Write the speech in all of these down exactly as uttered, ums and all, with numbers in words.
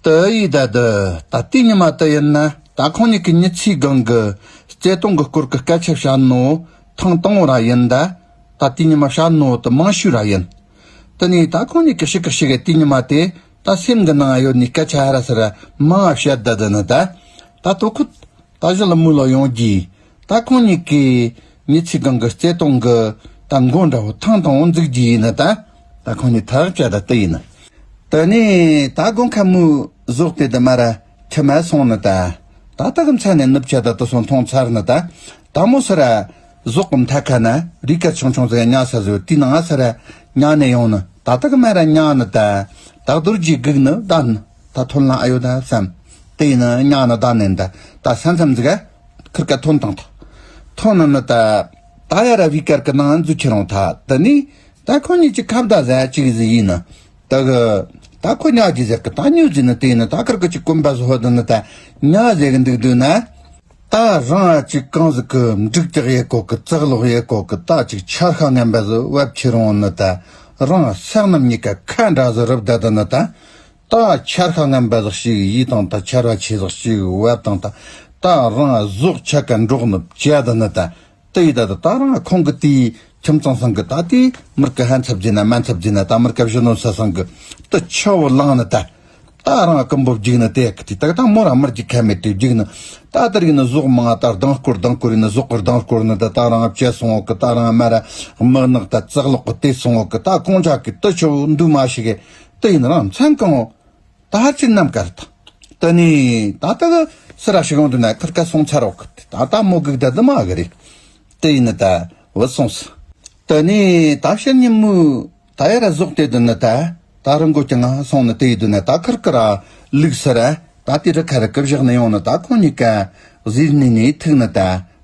དེ་ཡིས་ད་དུ་ད་ལྟའི་ཉི་མ་དེ་ཡིན་ན། ད་ཁོང་གཉིས་ཀྱི་མྱི་ཚེའི་སྒང་གི་བརྩེ་དུང་གི་སྐོར་གྱི་སྐད་ཆ་བཤད་ནོ་ཐེངས་དང་པོ་ར་ཡིན། ད་ད་ལྟའི་ཉི་མ་བཤད་ནོ་དེ་མང་ཤོས་ར་ཡིན། དེ་ནས་ད་ཁོང་གཉིས་ཀྱི་ཞིག་གི་ཞིག་གི་དེའི་ཉི་མ་དེ་ད་སེམས་ཀྱི་ནང་ཡོད་ནི་སྐད་ཆ་ཧ་ར་སི་ར་མང་བ་བཤད་ད་དུ་ནི། ད་ད་དོ་ཁུ་ད་གཞི་ལ་མུ་ལ་ཡོང་རྒྱུ། ད་ཁོང་གཉིས་ཀྱི་མྱི་ཚེའི་སྒང་གི་བརྩེ་དུང་གི་ད་མགོ་འདྲ་བོ་ཐང་དང་བོ་འཛུགས་རྒྱུ་ཡིན་ན། ད་ད་ཁོང་གཉིས་ཐག་བཅད་ད་དེ་ཡིན། དེ་ནས་ད་དགོང་ཁ་མོའི་ཟོག་དེ་དུ་མ་ར་ཁྱི་མ་སོང་ནི། ད་ད་ད་གི་མཚན་ནས་ནུབ་ཆ་ད་དུ་སོང་མཐོང་ཚར་ནི། ད་ད་མོ་སི་ར་ཟོག་གི་མཐའ་ཁ་ན་རི་ཀ་ཆུང་ཆུང་ཟིག་ཉལ་ས་ཟོ་དེའི་ནང་ང་སི་ར་ཉལ་ནས་ཡོང་ནི། ད་ད་གི་མ་ར་ཉལ་ནི། ད་ད་རྡོ་རྗེ་སྒུག་ནི་ད་ནི། ད་ཐོན་ལ་ཨ་ཡོད་ད་བསམ། དེ་ཡིན་ན་ཉལ་ན་ད་ནན་ད་ད་ས་མཚམས་ཟིག་ག་ཁིར་ཀ་ཐོན་དང་ཐོན་ན་ནི། ད་ད་ཡ་ར་བི་ཀར་གི་ནང་འཛུལ་ཁྱེར་རུང་ཐ། དེ་ནི་ད་ཁོ་གཉིས་ཀྱི་ཁ་བརྡ་ཟ་ཅིག་ཟིག་ཡིན་ནི། ད་གི་ད་ཁོ་ཉལ་རྒྱུ་ཟེར་གི་ད་ཉོ་ཟིག་ནི། དེ་ཡིན་ན་ད་ཁིར་ཀ་ཅིག་གོམ་པ་ཟོ་ཧོ་ད་ནི། ད་ཉལ་ཟེར་གི་འདུག་འདུག་ན། ད་རང་ཅིག་གང་ཟིག་གི་འབྲུག་ལྕག་ཡེ་གོ་གི་ཙག་ལོག་ཡེ་གོ་གི་ད་ཅིག་ཆར་ཤ་ངན་པ་ཟིག་བབ་ཁྱེར་རུང་ནི། ད་རང་ས་གནམ་གཉིས་ཀ་ཁ་འདྲ་ཟིག་རུབ་ད་ད་ནི། ད་ད་ཆར་ཤ་ངན་པ་ཟིག་ཞིག་ཡིས་དང་། ད་ཆར་བ་ཆེ་ཟིག་ཞིག་བབ་དང་། ད་ད་རང་ཟོག་ཆ་ཀ་འབྲོག་ནི་བཅད་ད་ནི། ད་དེ་ཡི་ད་ད་ད་རང་ཁོང་གི་དེའི་ཁྱིམ་ཚང་སང་གི་ད་དེའི་མིར་གི་ཧན་ཚབ་ཟིན་ན་མན་ཚབ་ཟིན་ན། ད་མིར་ག་བཞི་ནོ་ས་སང་གི་ད་ཆ་བོ་ལངས་ནི། ད་ད་རང་ཀུན་པོ་བརྒྱུགས་ནི། དེ་གི་དེ་ད་ད་མོ་ར་མིར་གྱི་ཁ་མེད་དེ་བརྒྱུགས་ནི། ད་དེ་རིགས་ནི་ཟོག་མང་ད་རྡང་སྐོར་རྡང་སྐོར་ཡིན་ནི། ཟོག་གི་རྡང་སྐོར་ནི། ད་ད་རང་བཅད་སོང་གི་ད་རང་མ་ར་དམག་ནག་ད་ཙག་ལོག་གི་དེ་སོང་གི་ད་ཁོང་ཅག་གི་ད་ཆ་བོ་འདུག་མ་ཞིག་གི་དེ་ཡིན་རང་མཚན་གང་བོ། ད་ཧར་ཅིག་རྣམ་དཀར་དང་། དེ་ནས་ད་ལྟ་གི་སི་ར་ཞིག་ཡོང་དུས་ན་ཁིར་ཀ་སོང་ཚར་རོགས་གི། ད་ལྟ་མོ་སྒུག་ད་དུ་མ་གི་རེད། དེ་ཡིན་ནི་ད་བུད་སོང་སི། དེ་ནས་ད་ཕྱི་ཉིན་མོ་ད་ཡ་ར་ཟོག་དེ་དུ་ནི། ད་ད་རི་མགོ་ཀྱང་ང་སོང་ནི། དེ་ཡི་དུ་ནི་ད་ཁིར་ཀ་ར་ལུག་སི་ར་ད་དེ་རི་ཁ་རི་ཀི་བཞག་ནི་ཡོང་ནི། ད་ཁོང་གཉིས་ཀ་གཟིར་ནི་ནི་ཐུག་ནི། ད་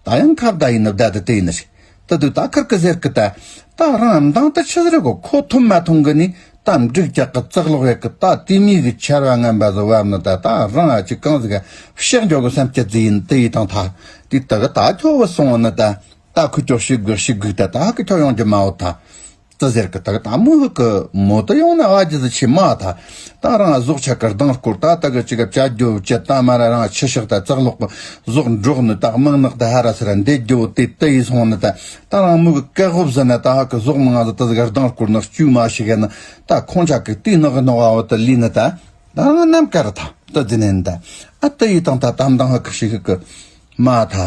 ད་ཡང་ཁ་བརྡ་ཡིན་ནི་བརྡ་དུ་དེ་ཡིན་ནི་རེད། ད་དུ་ད་ཁིར་ཀི་ཟེར་གི་ད། ད་རང་མདང་ད་ཆི་ཟེར་གོ་ཁོ་ཐུམ་མ་ཐུང་གི་ནི། ད་འབྲུག་ལྕག་གི་ཙག་ལོག་ཡེ་གི་ད་དེ་མི་གི་ཆར་བ་ངན་པ་ཟིག་བབ་ནི། ད་ད་རང་ཨ་ཅིག་གང་ཟིག་ག་ཤག་འཇོག་གི་བསམ་སྐྱེ་ཟིག་ཡིན། དེ་ཡི་དང་ཐ་དེ་ད་གི་ད་ཁྱོ་བུད་སོང་ནི། ད་ད་ཁུ་ཁྱོ་ཤིག་གི་ཤིག་གི་ད་ད་ཧ་གི་ཁྱོ་ཡོང་རྒྱུ་མ་འོ་ད། ཙི་ཟེར་གི་ད་གི་ད་མོ་ཧུ་གི་མོ་ད་ཡོང་ན་ཨ་ཅི་ཟིག་ཆི་མ་ད། ད་རང་ཟོག་ཆ་གི་རྡང་སྐོར་ད་ད་གི་ཅི་ག་བཅད་རྒྱུ་བཅད། ད་མ་ར་རང་ཆི་ཤག་ད་ཙག་ལོག་གི་ཟོག་འབྲོག་ནི། ད་དམག་ནག་ད་ཧ་ར་སི་ར་འདེད་རྒྱུ་དེ་དེ་ཡི་སོང་ནི། ད་ད་རང་མོ་གི་སྐད་ཧོབ་ཟིན་ན་ད་ཧ་གི་ཟོག་མང་ང་ཟིག་ད་ཟིག་ག་རྡང་སྐོར་ནག་བཅུ་མ་ཞིག་ཡ་ནི། ད་ཁོང་ཅག་གི་དེ་ནག་གི་ནག་བ་བོ་ད་ལི་ནི། ད་ད་རང་རྣམ་དཀར་ད་ད་ཟིན་ནི་ད། ཨ་དེ་ཡི་དང་ད་དམ་དང་ཧ་གི་ཤི་ཧི་གི་མ་ད།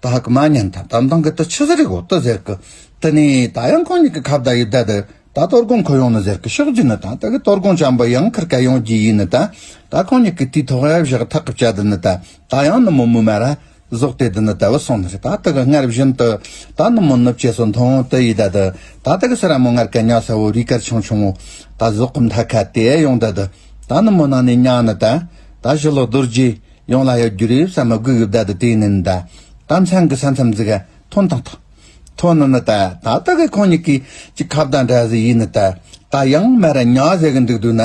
ད་ཧ་གི་མ་ཉན་ད། དམ་དང་གི་ད་ཆི་ཟེར་གོ་ད་ཟེར་གི། དེ་ནི་ད་ཡང་ཁོང་གཉིས་ཀི་ཁ་བརྡ་ཡི་ད་དེ་ད་དོ་དགོང་ཁོ་ཡོང་ནི་ཟེར་གི་ཤོག་ཟིན་ནི། ད་ད་གི་དོ་དགོང་ཅམ་པ་ཡང་ཁིར་ཀ་ཡོང་རྒྱུ་ཡིན་ནི། ད་ད་ཁོང་གཉིས་ཀི་དེ་ཐོག་ཡ་བཞག་ཐག་གི་བཅད་དེ་ནི། ད་ད་ཡང་ནི་མོ་མོ་མ་ར་ཟོག་དེ་དེ་ནི་ད་བུད་སོང་ནི་རེད། ད་ད་གི་སྔར་བཞིན་དུ་ད་ནི་མོ་ནུབ་ཆེ་སོ་མཐོང་དེ་ཡི་ད་དེ། ད་ད་གི་སི་ར་མོ་སྔར་ཀ་ཉལ་ས་བོ་རི་དཀར་ཆུང་ཆུང་བོ་ད་ཟོག་གི་མཐའ་ཁ་དེ་ཡོང་ད་དེ། ད་ནི་མོ་ནང་ནས་ཉལ་ནི། ད་ད་ཞི་ལོ་རྡོ་རྗེ་ཡོང་ལ་ཡོད་རྒྱུ་རེད་བསམ་མ་སྒུག་གི་བསྡད་དེ་དེ་ནི་ད། ད་མཚན་གི་ས་མཚམས་ཟིག་ག་ཐོན་དང་ཐོན། ཐོན་ནི་ནི་ད། ད་ད་གི་ཁོང་གཉིས་ཀི་ཅིག་ཁ་བརྡ་འདྲ་ཟིག་ཡིན་ནི་ད། ད་ཡང་མ་ར་ཉལ་ཟེར་གི་འདུག་འདུག་ན།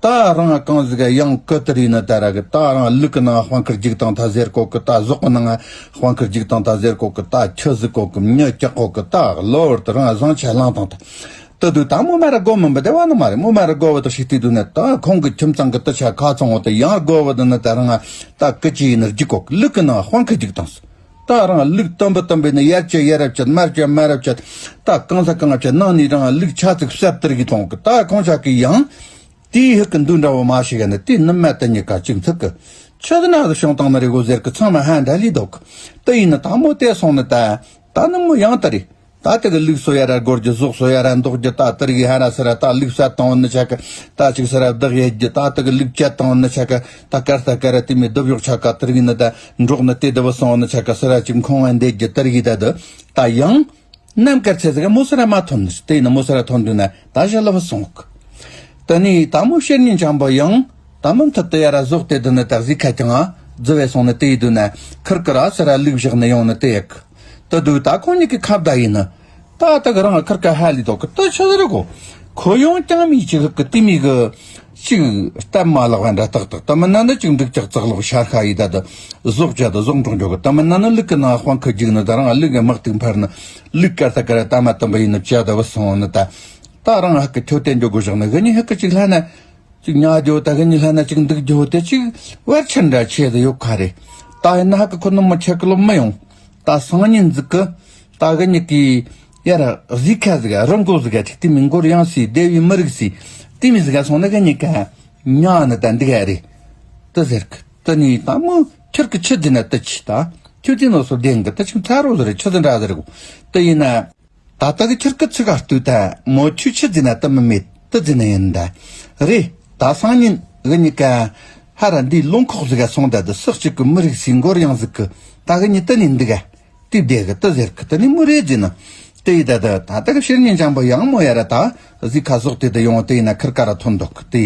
ད་རང་གང་ཟིག་ག་ཡང་ཀི་ཏི་རི་ནི་ད་ར་གི། ད་རང་ལུག་གི་ནང་དཔང་ཁུར་རྒྱུག་དང་ད་ཟེར་གོ་གི། ད་ཟོག་གི་ནང་དཔང་ཁུར་རྒྱུག་དང་ད་ཟེར་གོ་གི། ད་ཁྱི་ཟིག་གོ་གི། མྱི་སྐྱག་གོ་གི། ད་གློ་བུར་དུ་རང་བཟང་ཆ་ལངས་དང་ད། ད་དུ་ད་མོ་མ་ར་སྒོ་མིན་པ་དེ་བ་ནི་མ་རེད། མོ་མ་ར་སྒོ་བ་དེ་ཞིག་དེ་དུ་ནས་ད་ཁོང་གི་ཁྱིམ་ཚང་གི་དུ་ཆ་ཁ་ཚང་བོ་དེ་ཡང་སྒོ་བ་དེ་ནི་ད་རང་ད་ཀི་ཅི་ཡིན་ནི་རྒྱུག་གོ་གི། ལུག་གི་ནང་དཔང་ཁུར་རྒྱུག་དང་། ད་རང་ལུག་སྟོན་པ་སྟོན་པའི་ནི་ཡར་བཅད་ཡར་བཅད་མར་བཅད་མར་བཅད། ད་གང་ས་གང་བཅད་ནང་ནས་རང་ལུག་ཆ་ཚིག་གསར་དར་གི་གཏོང་གི། ད་ཁོང་ཆ་གི་ཡང་དེའི་ཧུ་གི་འདུག་འདྲ་བོ་མ་ཞིག་ཡ་ནི་དེ་ནི་མ་དེ་གཉིས་ཀ་གཅིག་མཐུག་གི། ཆི་ཟིག་ན་ཟིག་བྱུང་བཏང་ནི་རེད་གོ་ཟེར་གི། ཚང་མ་ཧ་འདྲ་ལི་འདུག་གི། དེ་ཡིན་ནི་ད་མོ་དེ་སོང་ནི་ད། ད་ནི་མོ་ཡང་ད་རེད། ད་དེ་གི་ལུག་སོ་ཡ་ར་སྒོར་རྒྱུ། ཟོག་སོ་ཡ་ར་འདོག་རྒྱུ། ད་དེ་རིགས་ཧ་ར་སི་ར་ད་ལུག་ས་བཏང་བ་ནི་ཆ་ག་ད་ཅིག་སི་ར་བདག་ཡེད་རྒྱུ། ད་དེ་གི་ལུག་བཅད་བཏང་བ་ནི་ཆ་ག་ད་ཀར་ད་ཀ་ར་དེ་མི་སྡུབ་གཡོག་ཆ་ག་དེ་རིགས་ནི་ད་འབྲོག་ནི་དེ་དེ་བུད་སོང་བ་ནི་ཆ་ག་སི་ར་ཅིག་ཁོང་བ་འདེད་རྒྱུ། དེ་རིགས་ད་དེ་ད་ཡང་རྣམ་དཀར་ཚེ་ཟིག་ག་མོ་སི་ར་མ་ཐོན་ནི། དེ་ཡིན་ན་མོ་སི་ར་ཐོན་དུས་ན་ད་ཞི་ལ་བུད་སོང་གི། དེ་ནས་ད་མོ་ཤེར་ཉིན་ཆང་པོ་ཡང་ད་མུ་མཐུད་དུ་ཡ་ར་ཟོག་དེ་དེ་ནི་ད་གཟིགས་ཁ་ཀྱང་ང་རྫི་བས་སོང་ནི། དེ་ཡི་དུས་ན་ཁིར་ཀི་ར་སི་ར་ལུག་བཞག་ནི་ཡོང་ནི་དེ་ཡག་གི། ད་དུ་ད་ཁོང་གཉིས་ཀི་ཁ་བརྡ་ཡིན་ནི། ད་ད་གི་རང་ཁིར་ཀ་ཧ་ལི་དོ་གི། ད་ཆི་ཟིག་རེད་གོ། ཁོ་ཡོང་ཀྱང་མི་ཅིག་གི་དེ་མི་གི་ཅིག་སྟབས་མ་ལེགས་པ་འདྲ་ཏག་ཏག། ད་མིན་ན་ནི་ཅིག་འབྲུག་ལྕག་ཙག་ལོག་ཤར་ཤ་ཡི་ད་དུ་ཟོག་བཅད་དུ་ཟོག་འབྲོག་འཇོག་གི། ད་མིན་ན་ནི་ལུག་གི་ནང་དཔང་ཁུ་རྒྱུག་ནི། ད་རང་ལུག་གི་དམག་ཏིག་འཕར་ནི། ལུག་ཀར་ད་ཀ་ར་ད་མ་དམ་པ་ཡིན་ནི་བཅད་དུ་བུད་སོང་ནི། ད་ད་རང་ཧ་གི་ཁྱོད་བསྟན་འཇོག་དགོས་བཞག་ནི། གི་ནི་ཧ་གི་ཅིག་ལྷ་ན། ཅིག་ཉལ་རྒྱུ་ད་གི་ཉི་ལྷ་ན་ཅིག་འདུག་རྒྱུ་དེ་ཅིག་བར་ཆད་འདྲ་ཆེ་ཟིག་ཡོད་ཁ་རེད། ད་ཡིན་ན་ཧ་གི་ཁོ་ནི་མི་ཆེ་གི་ལོ་མི་ཡོང་། ད་སང་ཉིན་ཟིག་གི་ད་གི་ཉི་གི་ཡར་གཟིག་ཁ་ཟིག་རི་མགོ་ཟིག་ཅིག་དེ་མི་མགོར་ཡང་སི་སྡེ་བའི་མི་རིགས་སི་དེ་མི་ཟིག་སོང་ན་གི་ཉི་ག་ཉལ་ནི་ད་འདུག་ཨ་རེད། དེ་ཟེར་གི་དེ་ནི་ད་མོ་ཁྱེར་གི་ཆི་ཟིན་ན་དེ་ཆི་ད་ཁྱོད་དེ་ནོ་སོ་བདེན་གི་དེ་ཆི་ཚ་རོ་ཟེར་ཆི་ཟིན་འདྲ་ཟེར་གོ་དེ་ཡིན་ན། ད་ལྟ་གི་ཁྱེད་ཀྱི་ཚིག་ག་ལྟོས་ད་མོ་ཆུ་ཆི་ཟིན་ན་དེ་མི་མེད་དེ་ཟིན་ན་ཡིན་ད། རེད་ད་སང་ཉིན་གི་ཉི་ག་ཧ་ར་འདི་ལུང་ཁོག་ཟིག་ག་སོང་ད་དེ་སག་ཅིག་གི་མི་རིགས་སི་མགོར་ཡང་ཟིག་གི་ད་གི་ཉི་དེ་ནི་འདི་ག་དེ་བདེ་གི་དེ་ཟེར་གི་དེ་ནི་མོ་རེད་ཟིན་ན། དེ་ཡི་ད་ད་ད་ལྟ་གི་ཕྱིར་ཉིན་ཅང་པོ་ཡང་མོ་ཡ་ར་ད་གཟིག་ཁ་ཟོག་དེ་དེ་ཡོང་དེ་ཡིན་ན་ཁིར་ཀ་ར་ཐོན་འདུག་གི་དེ་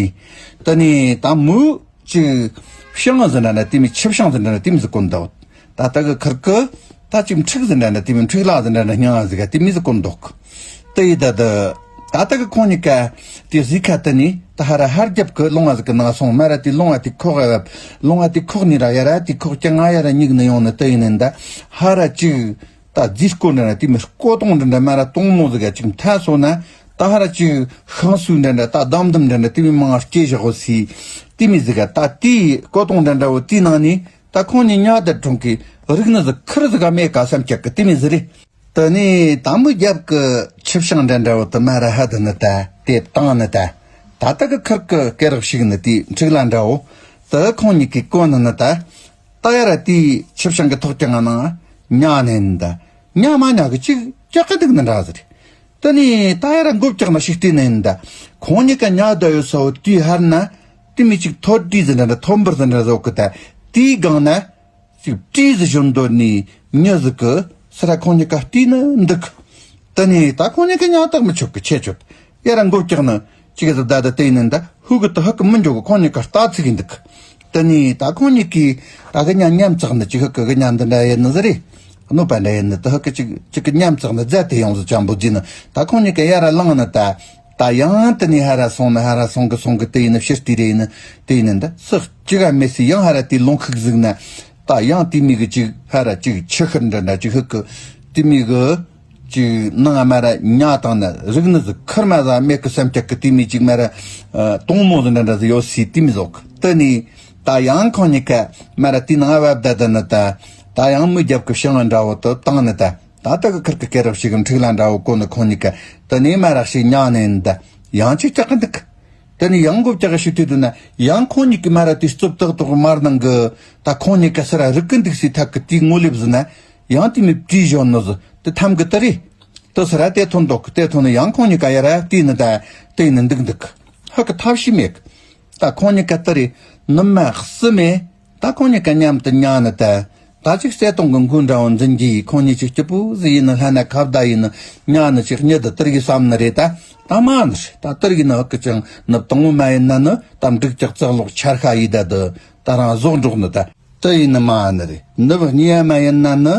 དེ་ནི་ད་མོ། ཅིག་བཤང་ཟིན་འདྲ་ན་དེ་མི་ཆི་བཤང་ཟིན་འདྲ་ན་དེ་མི་ཟིག་གོན་འདུག་ད་ལྟ་གི་ཁིར་གི་ད་ཅིག་འཁྲིག་ཟིན་འདྲ་ན་དེ་མི་འཁྲིག་ལ་ཟིན་འདྲ་ན་སྙིང་ཟིག་ག་དེ་མི་ཟིག་གོན་འདུག་དེ་ཡི་ད་དེ་ད་ལྟ་གི་ཁོང་གཉིས་ཀ་དེ་གཟིག་ཁ་དེ་ནི་ད་ཧ་ར་ཧར་རྒྱབ་གི་ལུང་བ་ཟིག་གི་ནང་སོང་མ་ར་དེ་ལུང་བ་དེ་ཁོག་ལུང་བ་དེ་ཁོག་ནི་ར་ཡ་ར་དེ་ཁོག་ཀྱང་ང་ཡ་ར་སྙིག་ནི་ཡོང་ནི་དེ་ཡིན་ནི་ད་ཧ་ར་ཅིག་ད་རྫིས་སྐོར་འདྲ་ན་དེ་མི་སྐོ་དོང་འདྲ་འདྲ་མ་ར་དོང་མོ་ཟིག་ག་ཅིག་མཐའ་སོ་ན་ད་ཧ་ར་ཅིག་ཤིང་སུ་འདྲ་འདྲ་ད་དམ་དམ་འདྲ་འདྲ་དེ་མི་མང་སྐྱེ་བཞག་གོ་སི་དེ་མི་ཟིག་ག་ད་དེའི་སྐོ་དོང་འདྲ་འདྲ་བོ་དེའི་ནང་ནས་ད་ཁོང་གཉིས་ཉལ་དེ་གྲོང་གི་རིག་ནི་ཟིག་ཁིར་ཟིག་ག་མེད་ག་བསམ་ཀྱག་གི་དེ་མི་ཟིག་རེད། དེ་ནས་དང་པོ་རྒྱབ་གི་ཆུ་བྱང་འདྲ་འདྲ་བོ་དེ་མ་ར་ཧ་དི་ནི་ད་དེ་བཏང་ནི་ད་ད་ལྟ་གི་ཁིར་གི་སྐེ་རགས་ཞིག་ནི་དེ་འཁྲིག་ལ་འདྲ་བོ་དེ་ཁོང་གཉིས་ཀྱིས་གོན་ནི་ནི་ད། ད་ཡ་ར་དེའི་ཆུ་བྱང་གི་ཐོག་ཀྱང་ང་ནང་ཉལ་ནས་ཡིན་ད། ཉལ་མ་ཉལ་གི་ཅིག་ཅག་གི་འདུག་ནི་འདྲ་ཟེར། དེ་ནས་ད་ཡ་ར་མགོ་བཀྱག་ན་ཞིག་བལྟས་ནས་ཡིན་ད། ཁོང་གཉིས་ཀ་ཉལ་བསྡད་ཡོད་ས་བོ་དེའི་ཧར་ན་དེ་མི་ཅིག་ཐོད་བྲིས་ཟེར་འདྲ་འདྲ་ཐོད་འབུར་ཟེར་འདྲ་བཟོ་གི་ད། དེའི་སྒང་ན་ཅིག་བྲིས་ཟེར་བཞོན་འདོད་ནི་མྱི་ཟིག་གི་སི་ར་ཁོང་གཉིས་ཀ་བལྟས་ནི་འདུག་དེ་ནས་ད་ཁོང་གཉིས་ཀ་ཉལ་ཐག་མི་ཆོད་གི་ཆེ་ཆོད། ཡ་ར་མགོ་བཀྱག་ནི་ཅིག་གི་ཟིག་ད་ད་དེ་ནི་ད་ཧུ་གི་ད་ཧུ་གི་མི་འཇོག་གི་ཁོང་གཉིས་ཀ་ལྟ་ཚིག་གི་འདུག་དེ་ནས་ད་ཁོང་གཉིས་ཀྱིས་ད་གི་ཉམས་ཉམས་ཚག་ནི་ཅིག་ཧུ་གི་གི་ཉམས་འདི་འདྲ་ཡིན་ནི་ཟིག་རེད། གནོད་པ་འདྲ་ཡིན་ནི་ད་ཧུ་གི་ཅིག་ཅིག་གི་ཉམས་ཚག་ནི་རྫ་དེ་ཡོང་ཟིག་ཅང་པོ་ཟིན་ནི་ད་ཁོང་གཉིས་ཀ་ཡ་ར་ལངས་ནི་ད། ད་ཡང་དེ་ནས་ཧ་ར་སོང་ནི་ཧ་ར་སོང་གི་སོང་གི་དེ་ཡིན་ནི་ཕྱིར་དེ་རེད་ནི་དེ་ཡིན་ནི་ད་སག་ཅི་ག་མེད་སི་ཡང་ཧ་ར་དེ་ལུང་ཁུག་ཟིག་ན། ད་ཡང་དེ་མི་གི་ཅིག་ཧ་ར་ཅིག་ཆུ་ཤུར་འདྲ་འདྲ་ཅིག་ཧུ་གི་དེ་མི་གི་ཅིག་ནང་མ་ར་ཉལ་བཏང་ན་རིག་ནི་ཟིག་ཁུར་མ་ཟ་མེད་གི་སེམས་ཀྱག་གི་དེ་མི་ཅིག་མ་ར་ཨ་དོང་མོ་ཟིག་འདྲ་འདྲ་ཟིག་ཡོད་སི་དེ་མི་ཟོག་གི་དེ་ནི་ད་ཡང་ཁོང་གཉིས་ཀ་མ་ར་དེ་ནང་བབ་ད་ད་ནི་ད་ད་ཡང་མི་རྒྱབ་གི་ཤིང་འདྲ་བོ་དུ་བཏང་ནི་ད་ད་ད་གི་ཁུར་གི་སྐེ་རགས་ཤིག་གི་འཁྲིག་ལ་འདྲ་བོ་གོ་ནི་ཁོང་གཉིས་ཀ་དེ་ནི་མ་ར་ཞིག་ཉལ་ནི་ད་ཡང་ཅིག་ཀྱག་གི་འདུག་དེ་ནི་ཡང་མགོ་བཀྱག་གི་ཤི་དུས་དུ་ན་ཡང་ཁོང་གཉིས་ཀྱི་མ་ར་དེ་རྩུབ་ཏག་ཏག་མར་ནང་གི་ད་ཁོང་གཉིས་ཀ་སི་ར་རིག་གི་འདུག་སི་ཐག་གི་དེའི་ངོ་ལེབ་ཟིན་ན་ཡང་དེ་མི་བྲིས་བཞོན་ནོ་ཟི་དེ་ཐམ་གི་དེ་རེད། དེ་སི་ར་དེ་ཐོན་འདུག་གི་དེ་ཐོན་ནི་ཡང་ཁོང་གཉིས་ཀ་ཡ་ར་དེ་ནི་ད་དེ་ནི་འདུག་འདུག་ཧ་གི་ཐབས་ཤེས་མེད་གི་ད་ཁོང་གཉིས་ཀ་དེ་རེད། ནུབ་མ་སི་མེད། ད་ཁོང་གཉིས་ཀ་མཉམ་དུ་ཉལ་ནི་ད། ད་ཅིག་བརྩེ་དུང་གི་མགོ་འདྲ་བོ་འཛིན་གྱི་ཡིས་ཁོང་གཉིས་ཅིག་སྐྱིད་པོ་ཟིག་ཡིན་ནི་ལྷ་ན་ཁ་བརྡ་ཡིན་ནི་ཉལ་ནི་ཅིག་གཉིད་དུ་དིར་གི་བསམ་ནི་རེད་ད། ད་མ་ནི་རེད་ད་དིར་གི་ནི་ཧུ་གི་ཅང་ནི་དང་བོ་མ་ཡིན་ན་ནི་ད་འབྲུག་ཅག་ཙག་ལོག་ཆར་ཤ་ཡི་ད་དུ་ད་རང་ཟོག་འགྲོག་ནི་ད། དེ་ཡིན་ནི་མ་ནི་རེད་ནི་བུ་གཉིས་ཡ་མ་ཡིན་ན་ནི།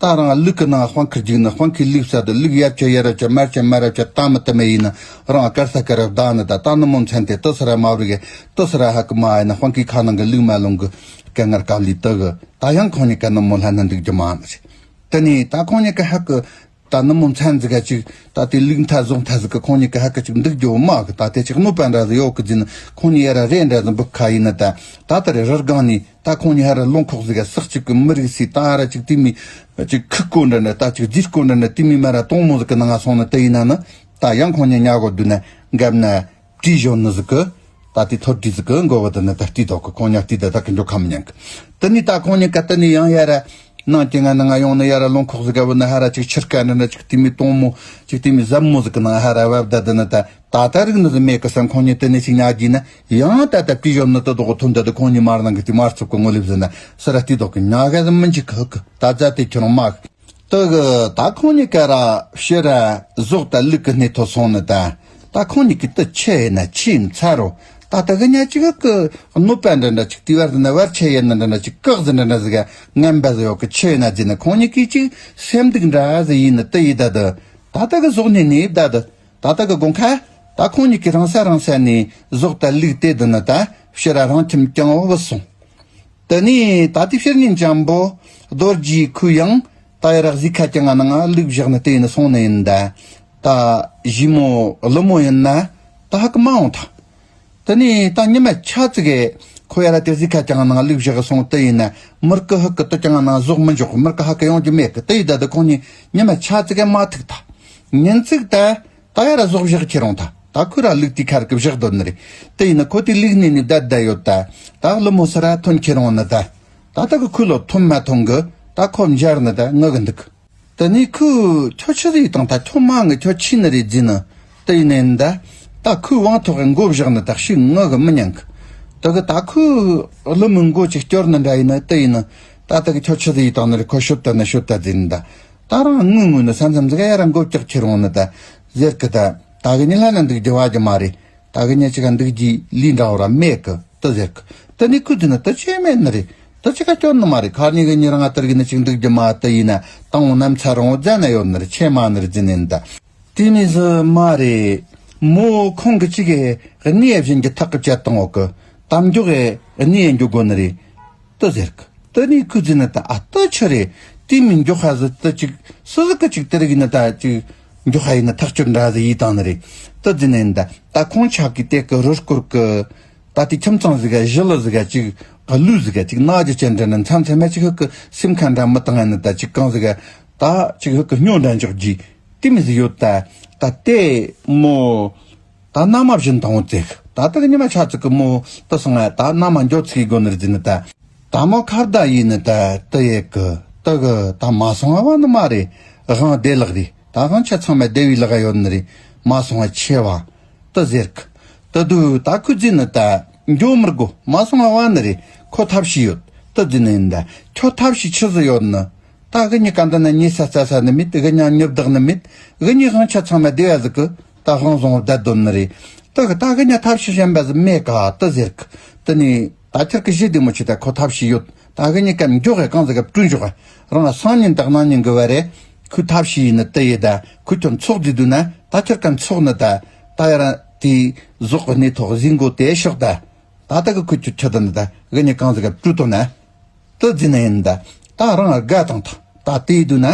ད་རང་ལུག་གི་ནང་དཔང་ཁུར་རྒྱུག་ནི་དཔང་ཁུར་ལུག་ས་དུ་ལུག་ཡབ་ཆ་ཡ་རབ་ཆ་མར་ཆ་མ་རབ་ཆ་ད་མི་ད་མི་ཡིན་ནི་རང་དཀར་ས་དཀར་རབ་ད་ནི་ད་ད་ནི་མོ་མཚན་དེ་དེ་སི་ར་མ་བུ་གི་དེ་སི་ར་ཧ་གི་མ་ཡིན་ནི་དཔང་ཁུར་ཁ་ནང་གི་ལུག་མ་ལོང་གི་སྐད་ངར་ཀ་ལི་དེ་གི་ད་ཡང་ཁོང་གཉིས་ཀ་ནི་མོ་ལྷ་ན་འདུག་རྒྱུ་མ་ནི་རེད། དེ་ནི་ད་ཁོང་གཉིས་ཀ་ཧ་གི་ད་ནི་མོ་མཚན་ཟིག་ག་ཅིག་ད་དེ་ལུག་མཐའ་ཟོག་མཐའ་ཟིག་གི་ཁོང་གཉིས་ཀ་ཧ་གི་ཅིག་འདུག་རྒྱུ་མ་གི་ད་དེ་ཅིག་གནོད་པ་འདྲ་ཟིག་ཡོད་གི་ཟིན་ཁོང་གཉིས་ཡ་ར་རེ་འདྲ་ཟིག་འབུག་ཁ་ཡིན་ནི་ད་ད་ད་རེ་རི་སྒང་ནི་ད་ཁོང་གཉིས་ཧ་ར་ལུང་ཁོག་ཟིག་ག་སག་ཅིག་གི་མི་རིགས་སི་ད་ཧ་ར་ཅིག་དེ་མི་ཅིག་ཁུག་གོ་འདྲ་འདྲ་ད་ཅིག་རྫིས་གོ་འདྲ་འདྲ་དེ་མི་མ་ར་དོང་མོ་ཟིག་གི་ནང་ང་སོང་ནི་དེ་ཡིན་ན་ནི་ད་ཡང་ཁོང་གཉིས་ཉལ་གོ་དུས་ན་འགབ་ན། བྲིས་བཞོན་ནི་ཟིག་གི་ད་དེ་ཐོར་བྲིས་ཟིག་གི་མགོ་བོ་དེ་ནི་ད་བལྟས་དོག་གི་ཁོང་ཉག་བལྟས་ད་ད་གི་འཇོག་ཁ་མི་ཉན་གི་དེ་ནི་ད་ཁོང་གཉིས་ཀ་དེ་ནི་ཡང་ཡ་ར་ནང་གི་ང་ནི་ང་ཡོང་ནི་ཡ་ར་ལུང་ཁོག་ཟིག་ག་བུད་ནི་ཧ་ར་ཅིག་ཆུ་རྐ་འདྲ་འདྲ་ཅིག་དེ་མི་དོང་མོ་ཅིག་དེ་མི་ཟབ་མོ་ཟིག་གི་ནང་ཧ་ར་བབ་ད་དེ་ནི་ད་ད་ད་རིག་ནི་ཟིག་མེད་གི་སང་ཁོང་གཉིས་དེ་ནི་ཅིག་ཉག་གི་ན་ཡང་ད་ད་བྲིས་བཞོན་ནི་དེ་དོག་གི་ཐོན་ད་དེ་ཁོང་གཉིས་མར་ནང་གི་དེ་མར་ཚུགས་གི་ངོ་ལེབ་ཟིན་ན་སི་ར་བལྟས་དོག་གི་ཉག་ག་ཟིག་མི་འཇིག་གི་ཧུ་གི་ད་ཛ་དེ་ཁྱོད་རང་མ་གི་དེ་གི་ད་ཁོང་གཉིས་ཀ་ར་ཕྱི་ར་ཟོག་དང་ལུག་གི་སྣེ་ཐོ་སོང་ནི་ད། ད་ཁོང་གཉིས་ཀི་དེ་ཆི་ཡིན་ན་ཆི་ཡིན་ཚར་རོ། ད་ད་གི་ཉ་ཅིག་གི་གནོད་པ་འདྲ་འདྲ་ཅིག་དེ་བར་དུ་ན་བར་ཆད་ཡིན་ན་འདྲ་འདྲ་ཅིག་བཀག་ཟིན་འདྲ་འདྲ་ཟིག་ངན་པ་ཟིག་ཡོད་གི་ཆི་ཡིན་ན་ཟིན་ན་ཁོང་གཉིས་ཀི་ཅིག་སེམས་སྡུག་འདྲ་ཟིག་ཡིན་ནི་དེ་ཡིན་ད་དུ། ད་ད་གི་ཟོག་སྣེ་ནི་ད་དུ། ད་ད་གི་དགོང་ཁ། ད་ཁོང་གཉིས་ཀི་རང་ས་རང་ས་ནས་ཟོག་དང་ལུག་དེ་དུ་ནི་ད་ཕྱི་ར་རང་ཁྱིམ་རྐྱང་བོ་བུད་སོང་། དེ་ནས་ད་དེ་ཕྱིར་ཉིན་འཇམ་པོ་རྡོ་རྗེའི་ཁུ་ཡང་ད་ཡ་ར་གཟིག་ཁ་ཀྱང་ང་ནང་ལུག་བཞག་ནི་དེ་ཡིན་སོང་ནི་ཡིན་ད། ད་ཞི་མོ་ཀླུ་མོ་ཡིན་ན་ད་ཧ་གི་མ་འོང་ཐ། དེ་ནས་ད་ཉི་མ་ཆ་ཙིག་གེ་ཁོ་ཡ་ར་དེ་གཟིག་ཁ་ཅང་ནང་ལུག་བཞག་སོང་། དེ་ཡིན་ན་མུར་གི་ཧུ་གི་དུ་ཅང་ནང་ཟོག་མི་འཇོག་མུར་གི་ཧ་གི་ཡོང་རྒྱུ་མེད་གི། དེ་ཡི་ད་དུ་ཁོང་གཉིས་ཉི་མ་ཆ་ཙིག་གེ་མ་ཐུག་ད། ཉིན་ཙིག་ད་ད་ཡ་ར་ཟོག་བཞག་ཁྱེར་རུང་ད། ད་ཁོ་ར་ལུག་དེ་ཁར་གི་བཞག་དོ་ནི་རེད། དེ་ཡིན་ན་ཁོ་དེ་ལུག་ནས་ནི་བསྡད་བསྡད་ཡོད་ད། ད་ལི་མོ་སི་ར་ཐོན་ཁྱེར་རུང་ནི་ད། ད་ད་གི་ཁོ་ལོ་ཐོན་མ་ཐོན་གི། ད་ཁོ་འབྱར་ནི་ད་ངུ་གི་འདུག་དེ་ནས་ཁོས་ཁྱོད་ཆི་ཟིག་ཡིས་བཏང་ད། ཁྱོད་མ་ངུ་ཁྱོད་ཆི་ནི་རེད་ཟེར་ནི། དེ་ཡིན་ནའི་ད། ད་ཁོས་དབང་ཐོག་གི་མགོ་བཞག་ནི་ད་ཤི་ངུ་གི་མི་ཉན་གི། དེ་གི་ད་ཁོས་ཀླུ་མོའི་མགོ་ཅིག་སྐྱོར་ནི་འདྲ་ཡིན་ནི། དེ་ཡིན་ནི་ད་དེ་གི་ཁྱོད་ཆི་ཟིག་ཡིས་བཏང་ནི་རེད། ཁོ་ཤོད་ད་ནི་ཤོད་ད་ཟེར་ནི་ད། ད་རང་ངུ་ངུ་ནི་ས་མཚམས་ཟིག་ཡ་ར་མགོ་བཀྱག་ཁྱེར་འོང་ནི་ད་ཟེར་གི་ད། ད་གི་ཉི་ལྷ་ན་འདུག་རྒྱུ་བ་རྒྱུ་མ་རེད། ད་གི་ཉི་ཅི་ག་འདུག་རྒྱུ་ལུས་འདྲ་བོ་ར་མེད་གི་དེ་ཟེར་གི། དེ་ནས་ཁོས་དེ་ནི་དེ་ཆེ་མེད་ནི་རེད། དེ་ཅི་ག་སྐྱོན་ནི་མ་རེད། ཁ་ཉིན་གི་ཉི་རང་ང་དེར་གི་ནི་ཅིག་འདུག་རྒྱུ་མ་དེ་ཡིན་ན་དང་བོ་ནམ་ཚ་རང་བོ་རྫ་ན་ཡོད་ནི་རེད། ཆེ་མ་ནི་རེད་ཟེར་ནི་ད། དེ་མི་ཟི་མ་རེད། མོ་ཁོང་གི་ཅི་གི་གནས་བཞིན་གྱི་ཐག་གི་བཅད་བཏང་འོག་གི་དམ་འཇོག་གི་གནས་འཇོག་དགོ་ནི་རེད། དེ་ཟེར་གི། དེ་ནས་ཁོས་ཟེར་ནི་ད། ཨ་དེ་ཆི་རེད། དེ་མི་མགྱོགས་ཧ་ཟི་དེ་ཅིག་སུ་ཟིག་གི་ཅིག་དེ་རིག་ནི་ད་ཅིག་མགྱོགས་ཧ་ཡིན་ནི་ཐག་གཅོད་འདྲ་ཟིག་ཡིས་བཏང་ནི་རེད། དེ་ཟེར་ནི་ད། ད་ཁོང་ཆག་གི་དེ་གི་རུ་སྐོར་གི་ད་དེ་ཁྱིམ་ཚང་ཟིག་ག་ཞི་ལི་ཟིག་ག་ཅིག་ག་ལུས་ཟིག་ག་ཅིག་ན་རྒྱུ་ཅན་འདྲ་ནི་མཚམས་མཚམས་མ་ཅིག་ཧུ་གི་སེམས་ཁ་འདྲ་མི་བཏང་ཡ་ནི་ད་ཅིག་གང་ཟིག་ག་ད་ཅིག་ཧུ་གི་སྨྱོ་འདྲ་འཇོག་རྒྱུ་དེ་མི་ཟིག་ཡོད་ད། ད་དེ་མོ། ད་མནའ་མ་བཞིན་དང་བོ་བཙལ་གི། ད་ལྟ་གི་ཉི་མ་ཆ་ཙིག་གི་མོ་དེ་སོང་ང་ད་མནའ་མ་འགྱོ་ཚིག་གི་སྒོ་ནས་རྫི་ནི་ད། ད་མོ་ཁ་བརྡ་ཡིན་ནི་ད་དེ་ཡེ་གི་དེ་གི་ད་མ་སོང་བ་ནི་མ་རེད། དབང་བདེ་ལགས་རེད། ད་དབང་ཆ་ཚང་མ་བདེ་བའི་ལག་ཡོད་ནི་རེད། མ་སོང་བ་ཆེ་བ་དེ་ཟེར་གི། དེ་དུས་ད་ཁོས་རྫི་ནི་ད་འགྱོ་མི་དགོ། མ་སོང་བ་ནི་རེད། ཁོ་ཐབས་ཤེས་ཡོད་དེ་རྫི་ནི་ཡིན་ད། ཁྱོད་ཐབས་ཤེས་ཆི་ཟིག་ཡོད་ནི། ད་གི་ཉི་ག་འདི་ན་ཉི་ས་རྩ་ས་ནི་མེད། གི་ཉ་ཉི་བདག་ནི་མེད། གི་ཉི་དབང་ཆ་ཚང་མ་བདེ་བ་ཟིག་གི་ད་དབང་བཟུང་བ་བསྡད་དོན་ནི་རེད། ད་གི་ད་གི་ཉ་ཐབས་ཤེས་གཞན་པ་ཟིག་མེད་ག་དེ་ཟེར་གི། དེ་ནས་ད་ཁྱེར་གི་ཞི་བདེ་མོ་ཆེ་ད་ཁོ་ཐབས་ཤེས་ཡོད། ད་གི་ཉི་ག་མགྱོགས་གི་གང་ཟིག་ག་བསྐྲུན་འཇོག་ག་རང་སང་ཉིན་དག་གནངས་ཉིན་གི་བ་རེད། ཁོས་ཐབས་ཤེས་ཡིན་ནི་དེ་ཡི་ད་ཁོས་ཁྱོད་འཚོགས་རྫི་དུས་ན་ད་ཁྱེར་ག་འཚོགས་ནི་ད། ད་ཡ་ར་དེ་ཟོག་གི་གནས་ཐོག་ཟིན་གོ་དེ་ཤོག་ད། ད་ད་གི་ཁོས་ཁྱོད་ཁྱོད་ད་ནི་ད་གི་ཉི་གང་ཟིག་ག་བསྐྲུན་དོ་ན། དེ་ཟིན་ན་ཡིན་ད། ད་རང་དགའ་དང་ཐང་ད་དེ་ཡི་དུས་ན།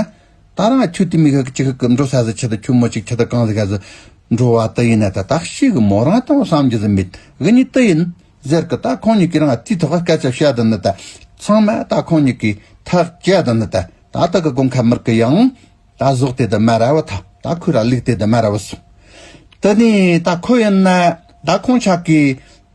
ད་རང་ཁྱོད་དེ་མི་ག་ཅིག་གི་འགྲོ་ས་ཟི་ཆི་ད་ཁྱོད་མོ་ཅིག་ཆི་ད་གང་ཟིག་ག་ཟི་འགྲོ་བ་དེ་ཡིན་ན་ད་ད་ཤི་གི་མོ་རང་དང་བསམ་རྒྱུ་ཟི་མེད། གི་ཉི་དེ་ཡིན་ཟེར་གི། ད་ཁོང་གཉིས་ཀྱི་རང་དེའི་ཐོག་སྐད་ཆ་བཤད་ད་ནི་ད། ཚང་མ་ད་ཁོང་གཉིས་ཀྱི་ཐག་བཅད་ད་ནི་ད། ད་ད་གི་དགོང་ཁ་མིར་གི་ཡང་ད་ཟོག་དེ་ད་མ་ར་བ་ཐ་ད་ཁོས་ར་ལུག་དེ་ད་མ་ར་བ་སོང་། དེ་ནས་ད་ཁོ་ཡིན་ན་ད་ཁོང་ཆག་གི་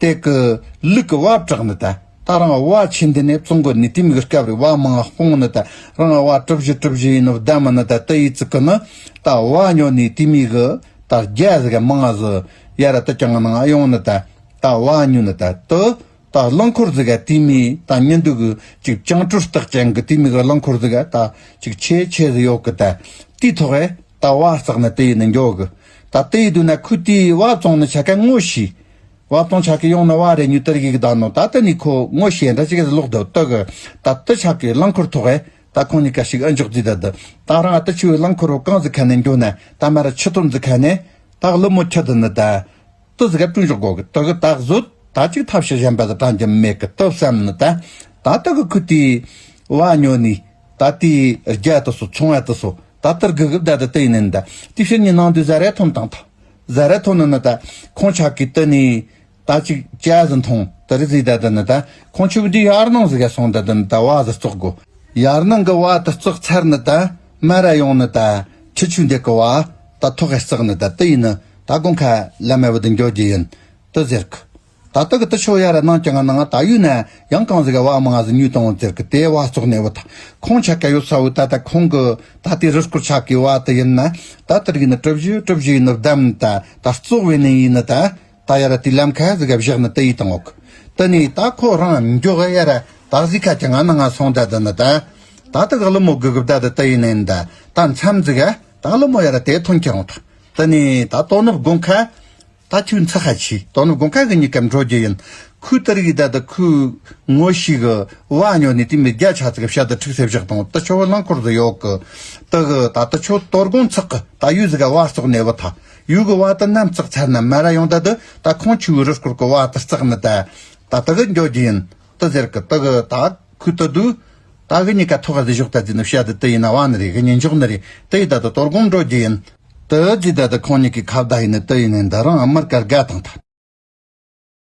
དེ་གི་ལུག་གི་བ་བྲག་ནི་ད། ད་རང་བ་ཆེན་དེ་ནས་བཙོང་གོ་ནི་དེ་མི་གི་སྐབས་རེ་བ་མང་སྤོང་ནི་ད། རང་བ་གྲུ་བཞི་གྲུ་བཞི་ཡིན་ནོ་བདམས་ནི་ད། དེ་ཡི་ཙི་གི་ནི་ད་བ་ཉོ་ནི་དེ་མི་གི་ད་རྒྱ་ཟིག་ག་མང་ཟི་ཡ་ར་ད་ཅང་ནང་ཡོང་ནི་ད། ད་བ་ཉོ་ནི་ད་དེ། ད་རླངས་འཁོར་ཟིག་ག་དེ་མི་ད་ཉིན་དུ་གི་ཅིག་བཅིངས་གྲོལ་རྟགས་ཅན་གི་དེ་མི་གི་རླངས་འཁོར་ཟིག་ག་ད་ཅིག་ཆེ་ཆེ་ཟིག་ཡོད་གི་ད། དེའི་ཐོག་གི་ད་བ་བརྩེགས་ནི་དེ་ཡི་ནི་འགྱོ་གི། ད་དེ་ཡི་དུས་ན་ཁོས་དེའི་བ་བཙོང་ནི་ཆ་ག་ངོ་ཤེས། བ་བཙོང་ཆ་གི་ཡོང་ནི་བ་རེ་ཉུ་དེ་རིག་གི་ད་ནོ། ད་དེ་ནི་ཁོ་ངོ་ཤེས་འདྲ་ཅིག་གི་ལོག་འདུག་དེ་གི། ད་དེ་ཆ་གི་རླངས་འཁོར་ཐོག་གི་ད་ཁོང་གཉིས་ཀ་ཞིག་ཨ་འཇོག་རྫི་ད་དེ། ད་རང་ཨ་དེ་ཆུ་བའི་རླངས་འཁོར་བོ་གང་ཟིག་ཁ་ནས་འགྱོ་ན་ད་མ་ར་ཆུ་དོན་ཟིག་ཁ་ནས་ད་ཀླུ་མོ་ཁྱི་དེ་ནི་ད། དེ་ཟིག་ག་བསྐྲུན་འཇོག་དགོ་གི། དེ་གི་ད་གཟོད་ད་ཅིག་ཐབས་ཤེས་གཞན་པ་ཟིག་དྲང་རྒྱུ་མེད་གི་དེ་བསམ་ནི་ད། ད་དེ་གི་ཁོས་དེའི་བ་ཉོ་ནི་ད་དེའི་རྒྱ་དེ་སོ་ཚོང་བ་དེ་སོ་ད་དེར་གི་གི་ད་དེ་དེ་ཡིན་ནི་ད། དེ་ཕྱིར་ནི་ནང་དུ་ཟ་ར་ཐོན་དང་ད། ཟ་ར་ཐོན་ནི་ནི་ད་ཁོང་ཆག་གི་དེ་ནི་ད་ཅིག་ཅ་ཟིག་འཐུང་དེ་རི་ཟིག་ད་དེ་ནི་ད་ཁོང་ཆུ་བུ་འདི་ཡར་ནང་ཟིག་ག་སོང་ད་དེ་ནི་ད་བ་ཟིག་བཙོག་གོ། ཡར་ནང་གི་བ་དེ་བརྩེགས་ཚར་ནི་ད་མ་ར་ཡོང་ནི་ད་ཁྱི་ཆུ་འདེགས་གི་བ་ད་ཐོག་གི་བརྩེགས་ནི་ད་དེ་ཡིན་ནི་ད་དགོང་ཁ་ལ་མ་བུ་དུ་འགྱོ་རྒྱུ་ཡིན་དེ་ཟེར་གི། ད་ལྟ་གི་དེ་ཆོ་ཡ་ར་ནང་ཀྱང་ནང་ད་ཡུལ་ན་ཡང་གང་ཟིག་ག་བ་མང་ཟིག་ཉུས་བཏང་བ་ཟེར་གི་དེ་བ་བཙོག་ནས་བུ་ད་ཁོང་ཆ་ག་ཡོད་ས་བུ་ད་ད་ཁོང་གི་ད་དེ་རུ་སྐོར་ཆག་གི་བ་དེ་ཡིན་ན་ད་དེ་རིག་ནི་གྲུ་བཞི་གྲུ་བཞི་ཡིན་ནི་བདམས་ད་ད་བཙོག་བས་ནི་ཡིན་ནི་ད། ད་ཡ་ར་དེ་ལམ་ཁ་ཟིག་ག་བཞག་ནི་དེ་ཡི་དང་འོག་དེ་ནི་ད་ཁོ་རང་མགྱོགས་ཡ་ར་ད་གཟིག་ཁ་ཀྱང་ང་ནང་ང་སོང་ད་དེ་ནི་ད། ད་ད་ག་ལི་མོ་གི་གི་ད་དེ་དེ་ཡི་ནན་ད་ད་མཚམས་ཟིག་ག་ད་ལི་མོ་ཡ་ར་དེ་ཐོན་ཁྱེར་འོང་ད། དེ་ནི་ད་དོ་ནུབ་དགོང་ཁ་ད་ཁྱོད་འཚག་ཁ་ཆི་དོ་ནུབ་དགོང་ཁ་གི་ཉི་ཀམ་འགྲོ་རྒྱུ་ཡིན། ཁོས་དེ་རིག་ད་དེ་ཁོས་ངོ་ཤེས་གི་བ་ཉོ་ནི་དེ་མི་རྒྱ་ཆ་ཙིག་ག་བཤད་དེ་ཁྲིག་སེ་བཞག་དང་དེ་ཆོ་བ་རླངས་འཁོར་ཟིག་ཡོད་གི། དེ་གི་ད་དེ་ཆོ་དོ་དགོང་ཚག་གི་ད་ཡུལ་ཟིག་ག་བ་བཙོག་ནས་བུ་ད། ཡུལ་གི་བ་དེ་ནམ་བརྩེགས་ཚར་ན་མ་ར་ཡོང་ད་དེ་ད་ཁོང་ཆུ་བོའི་རུ་སྐོར་གི་བ་དེ་བརྩེགས་ནི་ད། ད་དེ་གི་འགྱོ་རྒྱུ་ཡིན་དེ་ཟེར་གི། དེ་གི་ད་ཁོས་དེ་དུས་ད་གི་ཉི་ཀ་ཐོག་ག་ཟིག་བཞག་ད་ཟིན་ནི་བཤད་དེ་དེ་ཡིན་ན་བ་ནི་རེད། གི་ཉིན་འཇོག་ནི་རེད། དེ་ཡི་ད་དེ་དོ་དགོང་འགྲོ་རྒྱུ་ཡིན། དེ་ཟིག་ད་དེ་ཁོང་གཉིས་ཀྱི་ཁ་བརྡ་ཡིན་ནི་དེ་ཡིན་ནི་འདི་རང་མར་ཀ་དགའ་དང་ད།